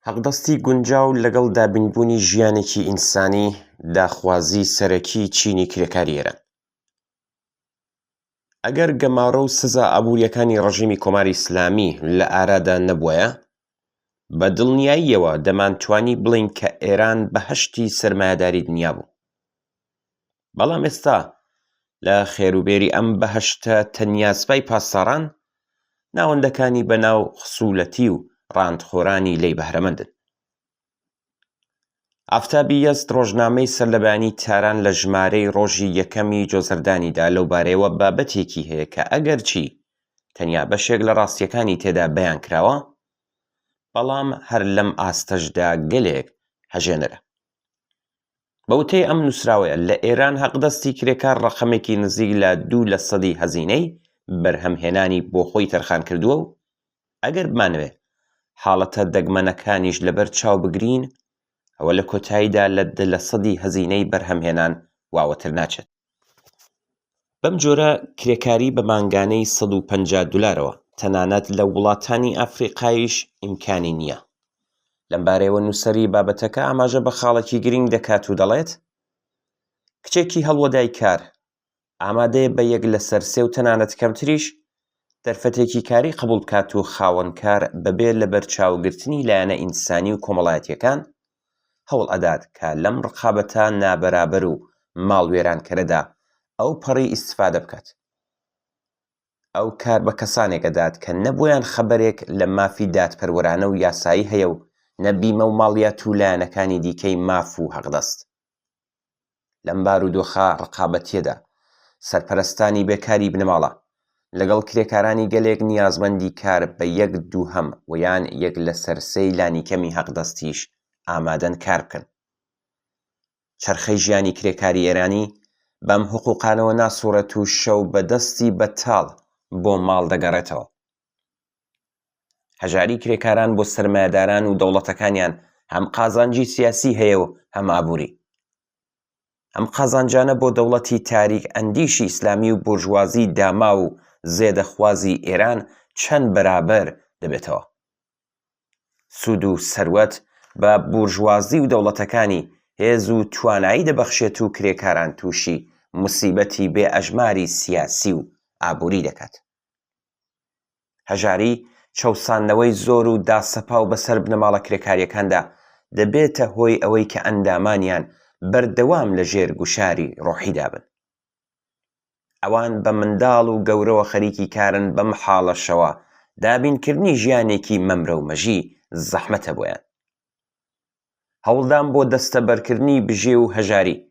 حەقدەستی گونجاو لەگەڵ دابینبوونی ژیانێکی ئینسانی، داخوازیی سەرەکیی چینی کرێکاری ئێران. ئەگەر گەمارۆ و سزا ئابوورییەکانی ڕژیمی کۆماری ئیسلامی لە ئارادا نەبوایە، بە دڵنیاییەوە دەمانتوانی بڵێین کە ئێران بەهەشتی سەرمایەداری دنیا بوو. بەڵام ئێستا لە خێروبێری ئەم بەهەشتە تەنیا سپای پاسداران، ناوەندەکانی بەناو خسوولەتی و ڕانتخۆرانی لێی بەهرەمەندن. ئافتابی یەزد ڕۆژنامەی سەرلەبەیانی تاران لە ژمارەی ڕۆژی یەکەمی جۆزەردانیدا لەوبارەیەوە بابەتێکی هەیە کە ئەگەرچی تەنیا بەشێک لە ڕاستییەکانی تێدا بەیان کراوە، بەڵام هەر لەم ئاستەشدا گەلێک هەژێنەرە. بە وتەی ئەم نووسراوەیە، لە ئێران حەقدەستی کرێکار ڕەقەمێکی نزیک لە دوو لەسەدی هەزینەی بەرهەمهێنانی بۆ خۆی تەرخان کردووە و ئەگەر بمانەوێ حاڵەتە دەگمەنەکانیش لەبەر چاو بگرین، ئەوە لە کۆتاییدا لە دە لەسەدی هەزینەی بەرهەمهێنان واوەتر ناچێت. بەم جۆرە کرێکاری بە مانگانەی 150 دولارەوە تەنانەت لە وڵاتانی ئەفریقایش ئیمکانی نییە. لەمبارەیەوە نووسەری بابەتەکە ئاماژە بە خاڵێکی گرینگ دەکات و دەڵێت، کچێکی هەڵوەدای کار ئامادەیە بە یەک لەسەر سێ و تەنانەت کەمتریش دەرفەتێکی کاری قبوڵ بکات و خاوەنکار بەبێ لەبەرچاوگرتنی لایەنە ئینسانی و کۆمەڵایەتییەکان هەوڵ ئەدات کە لەم ڕقابەتە نابەرابەر و ماڵوێرانکەرەدا ئەو پەڕی ئیستفادە بکات. ئەو کار بە کەسانێک ئەدات کە نە بۆیان خەبەرێک لە مافی دادپەروەرانە و یاسایی هەیە و نە بیمە و ماڵیات و لایەنەکانی دیکەی ماف و هەقدەست. لەم بارودۆخە ڕقابەتییەدا، سەرپەرستانی بێکاری بنەماڵە، لەگەڵ کرێکارانی گەلێک نیازمەندی کار بە یەک دووهەم و یان یەک لەسەر سێی لانیکەمی هەقدەستیش ئامادەن کار بکەن. چەرخەی ژیانی کرێکاری ئێرانی بەم هوقوقانەوە ناسوڕێت و شەو بە دەستی بەتاڵ بۆ ماڵ دەگەڕێتەوە. هەژاری کرێکاران بۆ سەرمایەداران و دەوڵەتەکانیان هەم قازانجی سیاسی هەیە و هەم ئابووری. ئەم قازانجانە بۆ دەوڵەتی تاریک ئەندیشی ئیسلامی و بورژوازی داماو و زێدەخوازی ئێران چەند بەرابەر دەبێتەوە. سوود و سەروەت بە بورژوازی و دەوڵەتەکانی هێز و توانایی دەبەخشێت و کرێکاران تووشی موسیبەتی بێ ئەژماری سیاسی و ئابووری دەکات. هەژاری، چەوساندنەوەی زۆر و داسەپاو بەسەر بنەماڵە کرێکارییەکاندا دەبێتە هۆی ئەوەی کە ئەندامانیان بەردەوام لە ژێر گوشاری ڕۆحیدا بن. ئەوان بە منداڵ و گەورەوە خەریکی کارن بەم حاڵەشەوە دابینکردنی ژیانێکی مەمرە و مەژی زەحمەتە بۆیان. هەوڵدان بۆ دەستەبەرکردنی بژێو و هەژاری،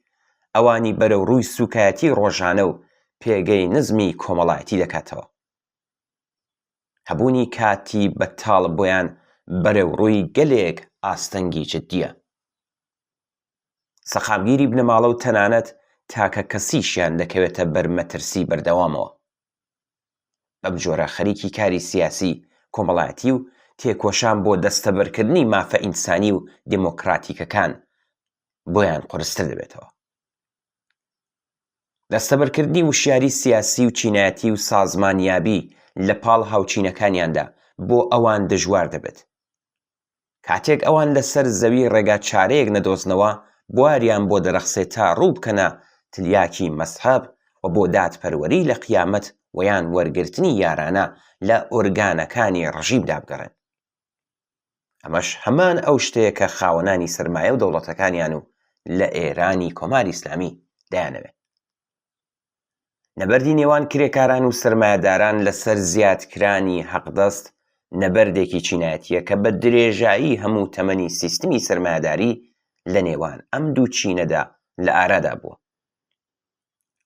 ئەوانی بەرەو ڕووی سووکایەتی ڕۆژانە و پێگەی نزمی کۆمەڵایەتی دەکاتەوە. هەبوونی کاتی بەتاڵ بۆیان بەرەو ڕووی گەلێک ئاستەنگی جددییە. سەقامگیری بنەماڵە و تەنانەت تاکە کەسیشیان دەکەوێتە بەر مەترسی بەردەوامەوە. بەم جۆرە خەریکی کاری سیاسی، کۆمەڵایەتی و تێکۆشان بۆ دەستەبەرکردنی مافە ئینسانی و دێمۆکراتیکەکان بۆیان قورستر دەبێتەوە. دەستەبەرکردنی وشیاری سیاسی و چینایەتی و سازمانیابی لە پاڵ هاوچینەکانیاندا بۆ ئەوان دژوار دەبێت. کاتێک ئەوان لەسەر زەوی ڕێگا چارەیەک نەدۆزنەوە بواریان بۆ دەرەخسێ تا ڕوو بکەنە تلیاکی مەزهەب و بۆ دادپەروەری لە قیامەت و یان وەرگرتنی یارانە لە ئۆرگانەکانی ڕژیمدا بگەڕێن. ئەمەش هەمان ئەو شتەیە کە خاوەنانی سەرمایە و دەوڵەتەکانیان و لە ئێرانی کۆماری ئیسلامی دەیانەوێ. نەبەردی نێوان کرێکاران و سەرمایەداران لەسەر زیادکرانی حەقدەست نەبەردێکی چینایەتییە کە بە درێژایی هەموو تەمەنی سیستمی سەرمایەداری لە نێوان ئەم دوو چینەدا لە ئارادا بووە.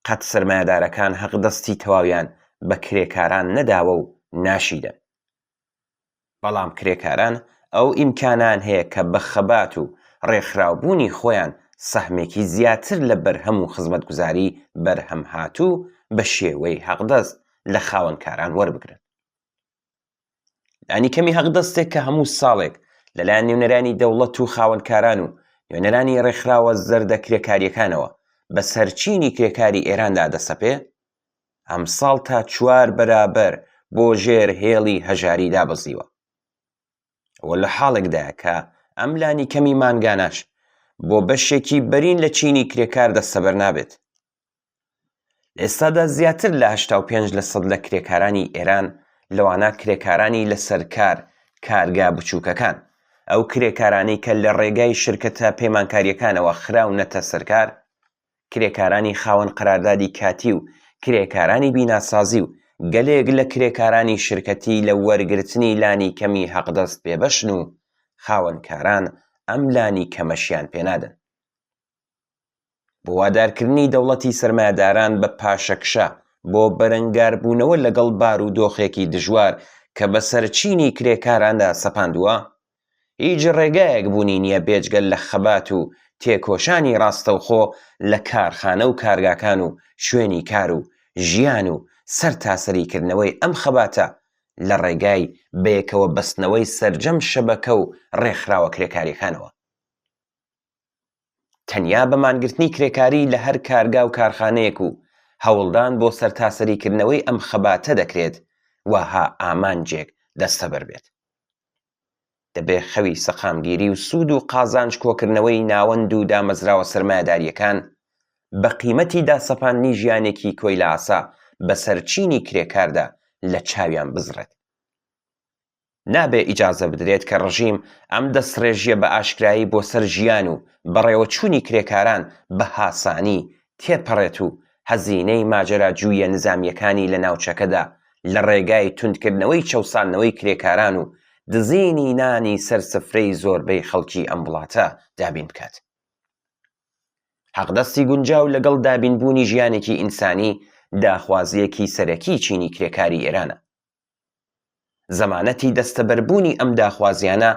قەت سەرمایەدارەکان حەقدەستی تەواویان بە کرێکاران نەداوە و ناشیدەن. بەڵام کرێکاران ئەو ئیمکانەیان هەیە کە بە خەبات و ڕێکخراوبوونی خۆیان سەهمێکی زیاتر لە بەرهەم و خزمەتگوزاری بەرهەمهاتوو بە شێوەی حەقدەست لە خاوەنکاران وەربگرن. لانیکەمی حەقدەستێک کە هەموو ساڵێک لەلایەن نوێنەرانی دەوڵەت و خاوەنکاران و نوێنەرانی ڕێکخراوە زەردە کرێکارییەکانەوە بەسەر چینی کرێکاری ئێراندا دەسەپێ، ئەمساڵ تا چوار بەرابەر بۆ ژێر هێڵی هەژاری دابەزیوە. ئەوە لە حاڵێکدایە کە ئەم لانیکەمی مانگانەش بۆ بەشێکی بەرین لە چینی کرێکار دەستەبەر نابێت. لە ئێستادا زیاتر لە 85 لە سەد لە کرێکارانی ئێران لەوانە کرێکارانی لەسەر کار کارگا بچووکەکان ئەو کرێکارانەی کە لە ڕێگای شرکەتە پەیمانکارییەکانەوە خراونەتە سەرکار کرێکارانی خاوەن قەراردادی کاتی و کرێکارانی بیناسازی و گەلێک لە کرێکارانی شرکەتی لە وەرگرتنی لانی کەمی حەقدەست بێبەشن و خاوەنکاران ئەم لانی کەمەشیان پێنادەن. بۆ وادارکردنی دەوڵەتی سەرمایەداران بە پاشەکشە بۆ بەرەنگاربوونەوە لەگەڵ بارودۆخێکی دژوار کە بەسەر چینی کرێکاراندا سەپاندووە، هیچ ڕێگایەک بوونی نییە بێجگە لە خەبات و تێکۆشانی ڕاستەوخۆ لە کارخانە و کارگاکان و شوێنی کار و ژیان و سەرتاسەری کردنەوەی ئەم خەباتە لە ڕێگای بەیەکەوە بەستنەوەی سەرجەم شەبەکە و ڕێکخراوە کرێکارییەکانەوە. تەنیا بە مانگرتنی کرێکاری لە هەر کارگا و کارخانەیەک و هەوڵدان بۆ سەرتاسەریکردنەوەی ئەم خەباتە دەکرێت وەها ئامانجێک دەستەبەر بێت. دەبێ خەوی سەقامگیری و سوود و قازانج کۆکردنەوەی ناوەند و دامەزراوە سەرمایەدارییەکان بە قیمەتی داسەپاندنی ژیانێکی کۆیلەئاسا بەسەر چینی کرێکاردا لە چاویان بزڕێت. نابێ ئیجازە بدرێت کە ڕژیم ئەم دەستڕێژییە بە ئاشکرایی بۆ سەر ژیان و بەڕێوەچوونی کرێکاران بە هاسانی تێپەڕێت و هەزینەی ماجەراجوویە نزامییەکانی لە ناوچەکەدا لە ڕێگای توندکردنەوەی چەوساندنەوەی کرێکاران و دزینی نانی سەر سفرەی زۆربەی خەڵکی ئەم وڵاتە دابین بکات. حەقدەستی گونجاو لەگەڵ دابینبوونی ژیانێکی ئینسانی داخوازییەکی سەرەکیی چینی کرێکاری ئێرانە. زەمانەتی دەستەبەربوونی ئەم داخوازیانە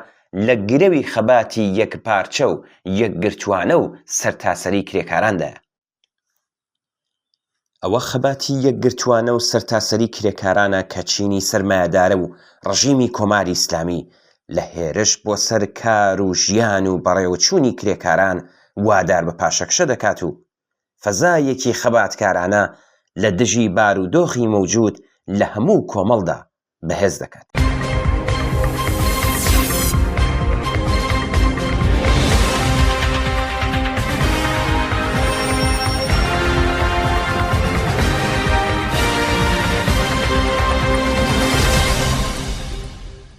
لە گرەوی خەباتی یەکپارچە و یەکگرتووانە و سەرتاسەری کرێکاراندایە. ئەوە خەباتی یەکگرتووانە و سەرتاسەری کرێکارانە کە چینی سەرمایەدارە و ڕژیمی کۆماری ئیسلامی لە هێرش بۆ سەر کار و ژیان و بەڕێوەچوونی کرێکاران وادار بە پاشەکشە دەکات و فەزایەکی خەباتکارانە لە دژی بارودۆخی مەوجود لە هەموو کۆمەڵدا بەهێز دەکات.